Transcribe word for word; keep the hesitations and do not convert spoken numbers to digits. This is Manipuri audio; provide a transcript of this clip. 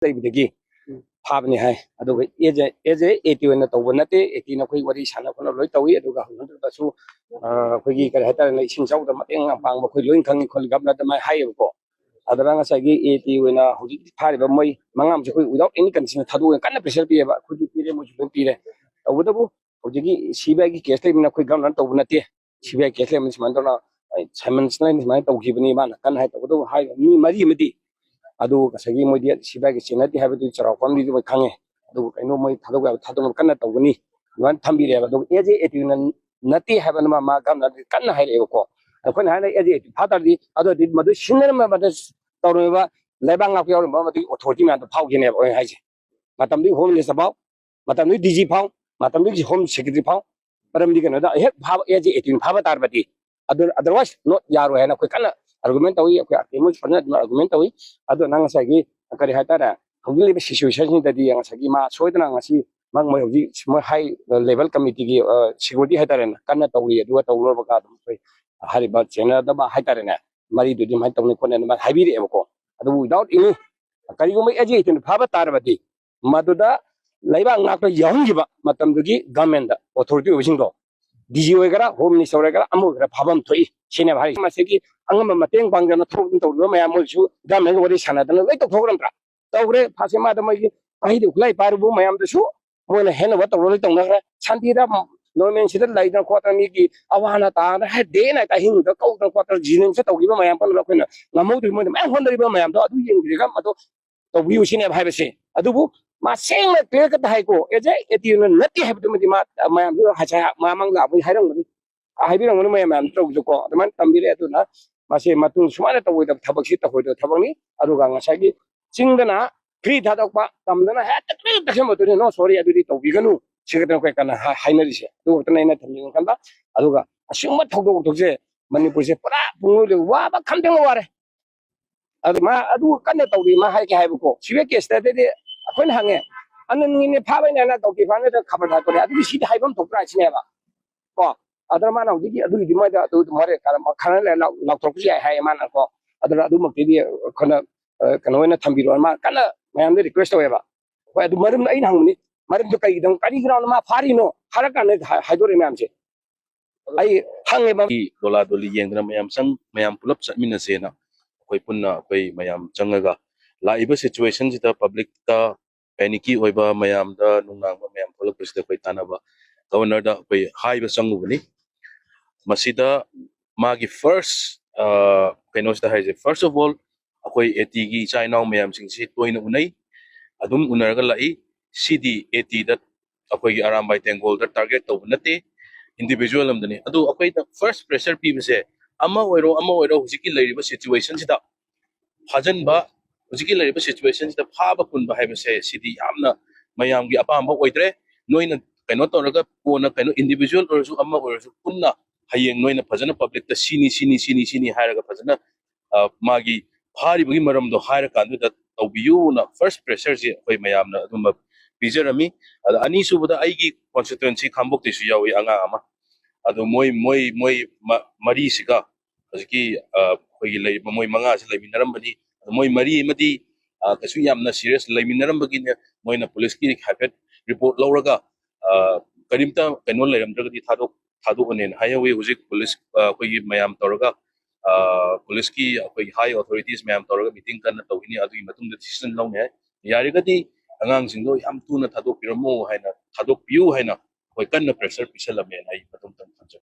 ꯂꯩꯕꯗꯒꯤ ꯐꯥꯕꯅꯤ ꯍꯥꯏ꯫ ꯑꯗꯨꯒ ꯑꯦꯖꯦ ꯑꯦꯖꯦ ꯑꯦ ꯇꯤ ꯑꯣꯏꯅ ꯇꯧꯕ ꯅꯠꯇꯦ꯫ ꯑꯦ ꯇꯤꯅ ꯑꯩꯈꯣꯏ ꯋꯥꯔꯤ ꯁꯥꯟꯅ ꯈꯣꯠꯅ ꯂꯣꯏ ꯇꯧꯏ꯫ ꯑꯗꯨꯒ ꯍꯧꯖꯤꯛꯇꯁꯨ ꯑꯩꯈꯣꯏꯒꯤ ꯀꯔꯤ ꯍꯥꯏꯇꯥꯔꯦꯅꯦ, ꯏꯁꯤꯡ ꯏꯆꯥꯎꯗ ꯃꯇꯦꯡ ꯌꯥꯝ ꯄꯥꯡꯕ ꯑꯩꯈꯣꯏ ꯂꯣꯏ ꯈꯪꯉꯤ ꯈꯣꯠꯂꯤ ꯒꯚꯔꯅꯔꯗ ꯑꯗꯨꯃꯥꯏꯅ ꯍꯥꯏꯌꯦꯕꯀꯣ꯫ ꯑꯗꯨꯅ ꯉꯁꯥꯏꯒꯤ ꯑꯦ ꯇꯤ ꯑꯣꯏꯅ ꯍꯧꯖꯤꯛ ꯐꯥꯔꯤꯕ ꯃꯣꯏ ꯃꯉꯥ ꯑꯃꯁꯦ ꯑꯩꯈꯣꯏ without any condition ꯊꯥꯗꯣꯛꯑꯒ ꯀꯟꯅ pressure ꯄꯤꯌꯦꯕ꯫ ꯑꯩꯈꯣꯏꯁꯨ ꯄꯤꯔꯦ, ꯃꯣꯏꯁꯨ ꯂꯣꯏ ꯄꯤꯔꯦ꯫ ꯇꯧꯕꯇꯕꯨ ꯍꯧꯖꯤꯛꯀꯤ ꯁꯤ ꯕꯤ ꯑꯥꯏꯒꯤ ꯀꯦꯁ ꯂꯩꯕꯅꯤꯅ ꯑꯩꯈꯣꯏ ꯒꯚꯔꯅꯔ ꯇꯧꯕ ꯅꯠꯇꯦ꯫ ꯁꯤ ꯕꯤ ꯑꯥꯏ ꯀꯦꯁ ꯂꯩꯕꯅꯤ ꯁꯨꯃꯥꯏꯅ ꯇꯧꯅ ꯁꯥꯏꯃꯟꯁꯅ ꯁꯨꯃꯥꯏꯅ ꯇꯧꯈꯤꯕꯅꯤ, ꯃꯥꯅ ꯀꯟꯅ ꯍꯥꯏ꯫ ꯇꯧꯕꯇꯕꯨ ꯍꯥꯏꯔꯤꯕ ꯃꯤ ꯃꯔꯤ ꯑꯃꯗꯤ ꯑꯗꯨ ꯉꯁꯥꯏꯒꯤ ꯃꯣꯏꯗꯤ ꯁꯤ ꯕꯤ ꯑꯥꯏꯒꯤ ꯆꯦꯡ ꯅꯠꯇꯦ ꯍꯥꯏꯕꯗꯨ ꯆꯥꯎꯔꯥꯛꯄ ꯑꯃꯗꯤ ꯃꯣꯏ ꯈꯪꯉꯦ꯫ ꯑꯗꯨꯕꯨ ꯀꯩꯅꯣ, ꯃꯣꯏ ꯊꯥꯗꯣꯛꯄ ꯌꯥꯕ ꯊꯥꯗꯣꯛꯅꯕ ꯀꯟꯅ ꯇꯧꯒꯅꯤ ꯑꯗꯨꯃꯥꯏꯅ ꯊꯝꯕꯤꯔꯦꯕ꯫ ꯑꯗꯨꯒ ꯑꯦꯖꯦ ꯑꯦ ꯇꯤ ꯑꯣꯏꯅ ꯅꯠꯇꯦ ꯍꯥꯏꯕꯅ ꯃꯥ ꯃꯥ ꯒꯚꯔꯅꯔꯗ ꯀꯟꯅ ꯍꯥꯏꯔꯛꯑꯦꯕꯀꯣ꯫ ꯑꯩꯈꯣꯏꯅ ꯍꯥꯏꯅ ꯑꯦꯖꯦ ꯑꯦ ꯇꯤ ꯐꯥ ꯇꯥꯔꯗꯤ ꯑꯗꯨꯗꯤ ꯃꯗꯨ ꯁꯤꯟꯅꯔꯝꯕ ꯃꯗꯨ ꯇꯧꯔꯝꯃꯤꯕ ꯂꯩꯕꯥꯛ ꯉꯥꯛꯄ ꯌꯥꯎꯔꯝꯕ ꯃꯗꯨꯒꯤ ꯑꯣꯊꯣꯔꯤꯇꯤ ꯃꯌꯥꯝꯗꯣ ꯐꯥꯎꯈꯤꯅꯦꯕ ꯑꯩꯅ ꯍꯥꯏꯁꯦ꯫ ꯃꯇꯝꯗꯨꯒꯤ ꯍꯣꯝ ꯃꯤꯅꯤꯁꯇꯔ ꯐꯥꯎ, ꯃꯇꯝꯗꯨꯒꯤ ꯍꯣꯝ ꯁꯦꯀ꯭ꯔꯦꯇꯔꯤ ꯐꯥꯎ, ꯃꯇꯝꯗꯨꯒꯤ ꯍꯣꯝ ꯁꯦꯀ꯭ꯔꯦꯇꯔꯤ ꯐꯥꯎ꯫ ꯃꯔꯝꯗꯤ ꯀꯩꯅꯣꯗ ꯍꯦꯛ ꯐꯥꯕ ꯑꯦꯖꯦ ꯑꯦ ꯇꯤ ꯑꯣꯏꯅ ꯐꯥꯕ ꯇꯥꯔꯕꯗꯤ ꯑꯗꯨ otherwise not ꯌꯥꯔꯣꯏ ꯍꯥꯏꯅ ꯑꯩꯈꯣꯏ ꯀꯟꯅ ꯑꯥꯔꯒꯨꯃꯦꯟ ꯇꯧꯏ꯫ ꯑꯩꯈꯣꯏ ꯑꯥꯔ ꯇꯤ ꯑꯦꯝ ꯐꯖꯅ ꯑꯗꯨꯝ ꯑꯥꯔꯒꯨꯃꯦꯟ ꯇꯧꯏ꯫ ꯑꯗꯨꯅ ꯉꯁꯥꯏꯒꯤ ꯀꯔꯤ ꯍꯥꯏꯇꯥꯔꯦ, ꯍꯧꯖꯤꯛ ꯂꯩꯕ ꯁꯤꯆꯨꯋꯦꯁꯟꯁꯤꯗꯗꯤ ꯉꯁꯥꯏꯒꯤ ꯃꯥ ꯁꯣꯏꯗꯅ ꯉꯁꯤ ꯃꯥ ꯃꯣꯏ ꯍꯧꯖꯤꯛ ꯃꯣꯏ ꯍꯥꯏ ꯂꯦꯚꯦꯜ ꯀꯃꯤꯇꯤꯒꯤ ꯁꯦꯀ꯭ꯌꯨꯔꯤꯇꯤ ꯍꯥꯏꯇꯥꯔꯦꯅꯦ, ꯀꯟꯅ ꯇꯧꯔꯤ꯫ ꯑꯗꯨꯒ ꯇꯧꯔꯨꯔꯕꯒ ꯑꯗꯨꯝ ꯑꯩꯈꯣꯏ ꯍꯥꯏꯔꯤꯕ ꯆꯦꯟꯅꯗꯕ ꯍꯥꯏꯇꯥꯔꯦꯅꯦ, ꯃꯔꯤꯗꯨꯗꯤ ꯑꯗꯨꯃꯥꯏꯅ ꯇꯧꯅꯤ ꯈꯣꯠꯅꯤ ꯑꯗꯨꯃꯥꯏꯅ ꯍꯥꯏꯕꯤꯔꯛꯑꯦꯕꯀꯣ꯫ ꯑꯗꯨꯕꯨ without any, ꯀꯔꯤꯒꯨꯝꯕ ꯑꯦꯖꯦ ꯑꯦ ꯇꯤ ꯑꯣꯏꯅ ꯐꯥꯕ ꯇꯥꯔꯕꯗꯤ ꯃꯗꯨꯗ ꯂꯩꯕꯥꯛ ꯉꯥꯛꯄ ꯌꯥꯎꯍꯟꯈꯤꯕ ꯃꯇꯝꯗꯨꯒꯤ ꯒꯚꯔꯟꯃꯦꯟꯗ ꯑꯣꯊꯣꯔꯤꯇꯤ ꯑꯣꯏꯕꯁꯤꯡꯗꯣ, ꯗꯤ ꯖꯤ ꯑꯣꯏꯒꯦꯔꯥ, ꯍꯣꯝ ꯃꯤꯅꯤꯁꯇꯔ ꯑꯣꯏꯒꯦꯔꯥ, ꯑꯃ ꯑꯣꯏꯒꯦꯔꯥ, ꯐꯥꯐꯝ ꯊꯣꯛꯏ ꯁꯤꯅꯦꯕ ꯍꯥꯏꯔꯤꯁꯦ꯫ ꯃꯁꯤꯒꯤ ꯑꯉꯝꯕ ꯃꯇꯦꯡ ꯄꯥꯡꯗꯅ ꯊꯕꯛ ꯑꯗꯨꯝ ꯇꯧꯔꯤꯕ ꯃꯌꯥꯝ ꯃꯣꯏꯁꯨ ꯒꯚꯔꯟꯃꯦꯟꯒ ꯋꯥꯔꯤ ꯁꯥꯟꯅꯗꯅ ꯂꯣꯏ ꯇꯧꯊꯣꯛꯈ꯭ꯔꯝꯗ꯭ꯔꯥ? ꯇꯧꯈ꯭ꯔꯦ꯫ ꯐꯥꯁꯦ ꯃꯥꯗ ꯃꯣꯏꯒꯤ ꯑꯍꯩꯗꯤ ꯈꯨꯠꯂꯥꯏ ꯄꯥꯏꯔꯨꯕ ꯃꯌꯥꯝꯗꯨꯁꯨ ꯃꯣꯏꯅ ꯍꯦꯟꯅꯕ ꯇꯧꯔ ꯂꯣꯏ ꯇꯧꯅꯈ꯭ꯔꯦ꯫ ꯁꯥꯟꯇꯤꯗ ꯅꯣꯔꯃꯦꯜꯁꯤꯗ ꯂꯩꯗꯅ ꯈꯣꯠꯇꯅ ꯃꯤꯒꯤ ꯑꯋꯥ ꯑꯅꯥ ꯇꯥꯗꯅ ꯍꯦ ꯗꯦ ꯅꯥꯏꯠ ꯑꯍꯤꯡꯗ ꯀꯧꯗꯅ ꯈꯣꯠꯇꯅ ꯖꯤꯅꯤꯝꯁꯇ ꯇꯧꯈꯤꯕ ꯃꯌꯥꯝ ꯄꯨꯝꯅꯃꯛ ꯑꯩꯈꯣꯏꯅ ꯉꯝꯍꯧꯗ꯭ꯔꯤ꯫ ꯃꯣꯏꯅ ꯃꯌꯥꯝ ꯍꯣꯠꯅꯔꯤꯕ ꯃꯌꯥꯝꯗꯣ ꯑꯗꯨ ꯌꯦꯡꯕꯤꯔꯒ ꯃꯗꯨ ꯇꯧꯕꯤꯌꯨ ꯁꯤꯅꯦꯕ ꯍꯥꯏꯕꯁꯦ꯫ ꯑꯗꯨꯕꯨ ꯃꯥ ꯁꯦꯡꯅ ꯀ꯭ꯂꯤꯌꯥꯔ ꯀꯠꯇ ꯍꯥꯏꯀꯣ, ꯑꯦꯖꯦ ꯑꯦ ꯇꯤ ꯑꯣꯏꯅ ꯅꯠꯇꯦ ꯍꯥꯏꯕꯗꯨꯃꯗꯤ ꯃꯥ ꯃꯌꯥꯝꯗꯨ ꯃꯃꯥꯡ ꯂꯥꯛꯄꯒꯤ ꯍꯥꯏꯔꯝꯒꯅꯤ꯫ ꯍꯥꯏꯕꯤꯔꯝꯒꯅꯤ ꯃꯌꯥꯝ ꯃꯌꯥꯝ ꯇꯧꯕꯗꯀꯣ꯫ ꯑꯗꯨꯃꯥꯏꯅ ꯇꯝꯕꯤꯔꯦ꯫ ꯑꯗꯨꯅ ꯃꯁꯤ ꯃꯇꯨꯡ ꯁꯨꯃꯥꯏꯅ ꯇꯧꯔꯣꯏꯗꯕ ꯊꯕꯛꯁꯤ ꯇꯧꯔꯣꯏꯗꯕ ꯊꯕꯛꯅꯤ꯫ ꯑꯗꯨꯒ ꯉꯁꯥꯏꯒꯤ ꯆꯤꯡꯗꯅ free ꯊꯥꯗꯣꯛꯄ, ꯇꯝꯗꯅ ꯍꯦꯛꯇ ꯀ꯭ꯔꯤꯛ ꯇꯛꯁꯟꯕꯗꯨꯅꯤ꯫ No, sorry, ꯑꯗꯨꯗꯤ ꯇꯧꯕꯤꯒꯅꯨ꯫ ꯁꯤ ꯈꯛꯇꯅ ꯑꯩꯈꯣꯏ ꯀꯟꯅ ꯍꯥꯏ-, ꯍꯥꯏꯅꯔꯤꯁꯦ꯫ ꯑꯗꯨ ꯈꯛꯇꯅ ꯑꯩꯅ ꯊꯝꯖꯅꯤꯡꯉꯤ ꯋꯥꯈꯜꯗ꯫ ꯑꯗꯨꯒ ꯑꯁꯤꯒꯨꯝꯕ ꯊꯧꯗꯣꯛ ꯋꯥꯊꯣꯛꯁꯦ ꯃꯅꯤꯄꯨꯔꯁꯦ ꯄꯨꯔꯥ ꯄꯨꯡꯂꯣꯏ ꯂꯣꯏ ꯋꯥꯕ ꯈꯝꯇꯪ ꯋꯥꯔꯦ꯫ ꯑꯗꯨ ꯃꯥ ꯑꯗꯨ ꯀꯟꯅ ꯇꯧꯔꯤ꯫ ꯃꯥ ꯍꯥꯏꯒꯦ ꯍꯥꯏꯕꯀꯣ, ꯁꯤꯚꯤꯜ ꯀꯦꯁꯇꯗꯤ ꯑꯩꯈꯣꯏꯅ ꯍꯪꯉꯦ, "ꯑꯅꯟꯒꯤꯅꯦ ꯐꯥꯕꯩꯅꯦ ꯍꯥꯏꯅ ꯇꯧꯗꯦ ꯐꯥꯅ ꯈꯕꯔ ꯊꯥꯗꯣꯔꯛꯑꯦ꯫ ꯑꯗꯨꯗꯤ ꯁꯤꯗꯤ ꯍꯥꯏꯐꯝ ꯊꯣꯛꯄ꯭ꯔꯥ?" ꯁꯤꯅꯦꯕ ꯀꯣ꯫ ꯑꯗꯨꯅ ꯃꯥꯅ ꯍꯧꯖꯤꯛꯀꯤ ꯑꯗꯨꯒꯤꯗꯤ ꯃꯣꯏꯗ ꯑꯗꯨ ꯃꯣꯏꯗ ꯈꯔ ꯂꯩꯔ ꯂꯥꯎ-, ꯂꯥꯎꯊꯣꯔꯛꯄꯁꯨ ꯌꯥꯏ ꯍꯥꯏꯌꯦ ꯃꯥꯅ ꯀꯣ꯫ ꯑꯗꯨꯅ ꯑꯗꯨꯃꯛꯇꯤꯗꯤ ꯑꯩꯈꯣꯏꯅ, ꯑ, ꯀꯩꯅꯣ ꯑꯣꯏꯅ ꯊꯝꯕꯤꯔꯣ꯫ ꯃꯥ ꯀꯟꯅ ꯃꯌꯥꯝꯗ ꯔꯤꯀ꯭ꯋꯦꯁ ꯇꯧꯋꯦꯕ꯫ ꯍꯣꯏ, ꯑꯗꯨ ꯃꯔꯝꯗꯣ ꯑꯩꯅ ꯍꯪꯕꯅꯤ, ꯃꯔꯝꯗꯣ ꯀꯩꯒꯤꯗꯪ, ꯀꯔꯤ ꯒ꯭ꯔꯥꯎꯟꯗ ꯃꯥ ꯐꯥꯔꯤꯅꯣ ꯍꯥꯏꯔ ꯀꯥꯟꯗ ꯍꯥꯏ- ꯍꯥꯏꯗꯣꯔꯛꯑꯦ ꯃꯌꯥꯝꯁꯦ꯫ ꯑꯩ ꯍꯪꯉꯦꯕ꯫ ꯗꯣꯂꯥ ꯗꯣꯂꯤ ꯌꯦꯡꯗꯅ ꯃꯌꯥꯝ ꯆꯪ ꯃꯌꯥꯝ ꯄꯨꯂꯞ ꯆꯠꯃꯤꯟꯅꯁꯦꯅ ꯑꯩꯈꯣꯏ ꯄꯨꯟꯅ ꯑꯩꯈꯣꯏ ꯃꯌꯥꯝ ꯆꯪꯉꯒ ꯂꯥꯛꯏꯕ ꯁꯤꯆꯨꯋꯦꯁꯟꯁꯤꯗ ꯄꯕ꯭ꯂꯤꯛꯇ ꯄꯦꯅꯤꯛꯀꯤ ꯑꯣꯏꯕ ꯃꯌꯥꯝꯗ ꯅꯨꯡꯅꯥꯡꯕ ꯃꯌꯥꯝ ꯊꯣꯛꯂꯛꯄꯁꯤꯗ ꯑꯩꯈꯣꯏ ꯇꯥꯟꯅꯕ ꯒꯕꯔꯅꯔꯗ ꯑꯩꯈꯣꯏ ꯍꯥꯏꯕ ꯆꯪꯉꯨꯕꯅꯤ꯫ ꯃꯁꯤꯗ ꯃꯥꯒꯤ ꯐꯥꯔꯁ ꯀꯩꯅꯣꯁꯤꯗ ꯍꯥꯏꯁꯦ, first of all, ꯑꯩꯈꯣꯏ ꯑꯦ ꯇꯤꯒꯤ ꯏꯆꯥ ꯏꯅꯥꯎ ꯃꯌꯥꯝꯁꯤꯡꯁꯤ ꯇꯣꯏꯅ ꯎꯅꯩ, ꯑꯗꯨꯝ ꯎꯅꯔꯒ ꯂꯥꯛꯏ꯫ ꯁꯤꯗꯤ ꯑꯦ ꯇꯤꯗ, ꯑꯩꯈꯣꯏꯒꯤ ꯑꯔꯥꯝꯕꯥꯏ ꯇꯦꯡꯒꯣꯜꯗ ꯇꯥꯔꯒꯦꯠ ꯇꯧꯕ ꯅꯠꯇꯦ, ꯏꯟꯗꯤꯕꯤꯖꯨꯋꯦꯜ ꯑꯃꯗꯅꯤ꯫ ꯑꯗꯨ ꯑꯩꯈꯣꯏꯅ ꯐꯥꯔꯁ ꯄ꯭ꯔꯦꯁꯔ ꯄꯤꯕꯁꯦ, ꯑꯃ ꯑꯣꯏꯔꯣ ꯑꯃ ꯑꯣꯏꯔꯣ, ꯍꯧꯖꯤꯛꯀꯤ ꯂꯩꯔꯤꯕ ꯁꯤꯆꯨꯋꯦꯁꯟꯁꯤꯗ ꯐꯥꯖꯤꯟꯕ, ꯍꯧꯖꯤꯛꯀꯤ ꯂꯩꯔꯤꯕ ꯁꯤꯆꯨꯋꯦꯁꯟꯁꯤꯗ ꯐꯥꯕ ꯄꯨꯟꯕ ꯍꯥꯏꯕꯁꯦ ꯁꯤꯗꯤ ꯌꯥꯝꯅ ꯃꯌꯥꯝꯒꯤ ꯑꯄꯥꯝꯕ ꯑꯣꯏꯗ꯭ꯔꯦ꯫ ꯅꯣꯏꯅ ꯀꯩꯅꯣ ꯇꯧꯔꯒ ꯀꯣꯟꯅ ꯀꯩꯅꯣ ꯏꯟꯗꯤꯕꯤꯖꯨꯋꯦꯜ ꯑꯣꯏꯔꯁꯨ ꯑꯃ ꯑꯣꯏꯔꯁꯨ ꯄꯨꯟꯅ ꯍꯌꯦꯡ ꯅꯣꯏꯅ ꯐꯖꯅ ꯄꯕ꯭ꯂꯤꯛꯇ ꯁꯤꯅꯤ, ꯁꯤꯅꯤ, ꯁꯤꯅꯤ, ꯁꯤꯅꯤ ꯍꯥꯏꯔꯒ ꯐꯖꯅ, ꯑ, ꯃꯥꯒꯤ ꯐꯥꯔꯤꯕꯒꯤ ꯃꯔꯝꯗꯣ ꯍꯥꯏꯔꯀꯥꯟꯗꯨꯗ ꯇꯧꯕꯤꯌꯨꯅ ꯐꯥꯔꯁ ꯄ꯭ꯔꯦꯁꯔꯁꯤ ꯑꯩꯈꯣꯏ ꯃꯌꯥꯝꯅ ꯑꯗꯨꯝꯕ ꯄꯤꯖꯔꯝꯃꯤ꯫ ꯑꯗ ꯑꯅꯤꯁꯨꯕꯗ ꯑꯩꯒꯤ ꯀꯣꯟꯁꯇꯤꯇ꯭ꯋꯦꯟꯁꯤ ꯈꯥꯡꯕꯣꯛꯇꯩꯁꯨ ꯌꯥꯎꯏ ꯑꯉꯥꯡ ꯑꯃ꯫ ꯑꯗꯣ ꯃꯣꯏ, ꯃꯣꯏ, ꯃꯣꯏ ꯃ-, ꯃꯔꯤꯁꯤꯒ ꯍꯧꯖꯤꯛꯀꯤ, ꯑ, ꯑꯩꯈꯣꯏꯒꯤ ꯂꯩꯔꯤꯕ ꯃꯣꯏ ꯃꯉꯥꯁꯤ ꯂꯩꯃꯤꯟꯅꯔꯝꯕꯅꯤ꯫ ꯑꯗꯣ ꯃꯣꯏ ꯃꯔꯤ ꯑꯃꯗꯤ, ꯑ, ꯀꯩꯁꯨ ꯌꯥꯝꯅ ꯁꯤꯔꯤꯌꯁ ꯂꯩꯃꯤꯟꯅꯔꯝꯕꯒꯤꯅꯦ, ꯃꯣꯏꯅ ꯄꯨꯂꯤꯁꯀꯤ ꯍꯥꯏꯐꯦꯠ ꯔꯤꯄꯣꯔꯠ ꯂꯧꯔꯒ, ꯑ, ꯀꯔꯤꯝꯇ ꯀꯩꯅꯣ ꯂꯩꯔꯝꯗ꯭ꯔꯒꯗꯤ ꯊꯥꯗꯣꯛ-, ꯊꯥꯗꯣꯛꯑꯅꯦꯅ ꯍꯥꯏꯍꯧꯋꯤ꯫ ꯍꯧꯖꯤꯛ ꯄꯨꯂꯤꯁ, ꯑ, ꯑꯩꯈꯣꯏꯒꯤ ꯃꯌꯥꯝ ꯇꯧꯔꯒ, ꯑ, ꯄꯨꯂꯤꯁꯀꯤ ꯑꯩꯈꯣꯏꯒꯤ ꯍꯥꯏ ꯑꯣꯊꯣꯔꯤꯇꯤꯁ ꯃꯌꯥꯝ ꯇꯧꯔꯒ ꯃꯤꯇꯤꯡ ꯀꯟꯅ ꯇꯧꯈꯤꯅꯤ, ꯑꯗꯨꯒꯤ ꯃꯇꯨꯡꯗ ꯗꯤꯁꯤꯖꯟ ꯂꯧꯅꯤ ꯍꯥꯏ꯫ ꯌꯥꯔꯒꯗꯤ ꯑꯉꯥꯡꯁꯤꯡꯗꯣ ꯌꯥꯝ ꯊꯨꯅ ꯊꯥꯗꯣꯛꯄꯤꯔꯝꯃꯣ ꯍꯥꯏꯅ, ꯊꯥꯗꯣꯛꯄꯤꯌꯨ ꯍꯥꯏꯅ ꯑꯩꯈꯣꯏ ꯀꯟꯅ ꯄ꯭ꯔꯦꯁꯔ ꯄꯤꯁꯜꯂꯝꯃꯦꯅ ꯑꯩ ꯃꯇꯨꯡ ꯇꯝ ꯊꯝꯖꯒꯦ꯫